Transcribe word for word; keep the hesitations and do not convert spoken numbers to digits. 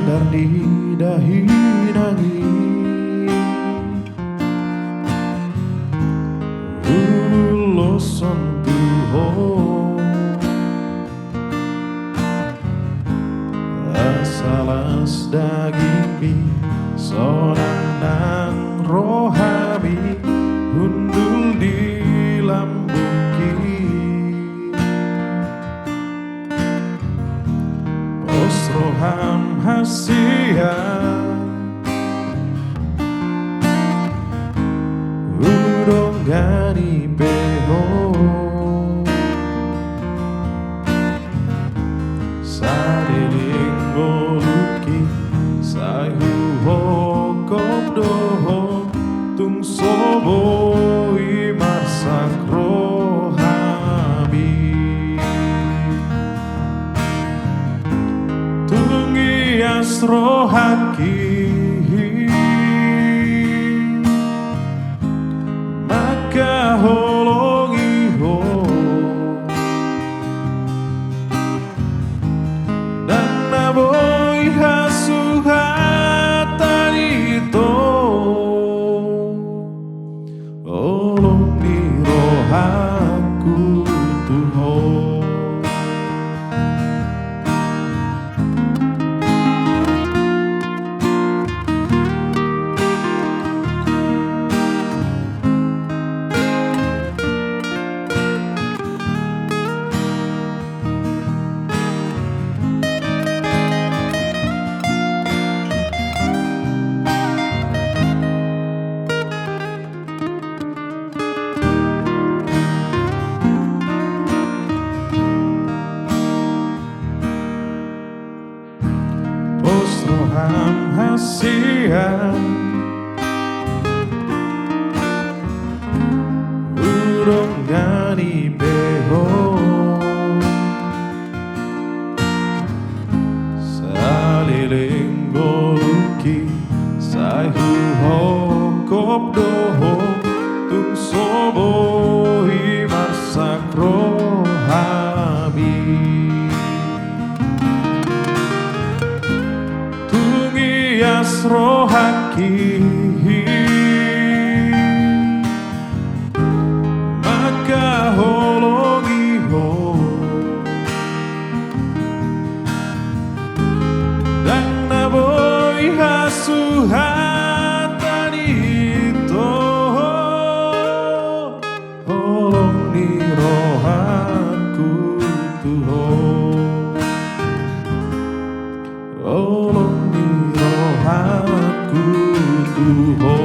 Ndang diida hinan i ulos on tu ho. Asa las dagingmi, sonang nang rohami, hundul di lambungki. Pos roham hasian, hudongani pe ho. Saleleng ngolungki, sai huhophop do ho, tung so boi marsak rohami. Tung ias rohangki mangkaholongi ho. Ndang na boi hasuhatan ito, holong ni rohangku tu ho. Pos roham hasian, hudongani pe ho. Saleleng ngolungki, sai huhophop do ho, tung so boi marsak rohami. Tung ias rohangki mangkaholongi ho. Ndang na boi hasuhatan ito, holong ni rohangku tu ho. Holong ni rohangku tu ho.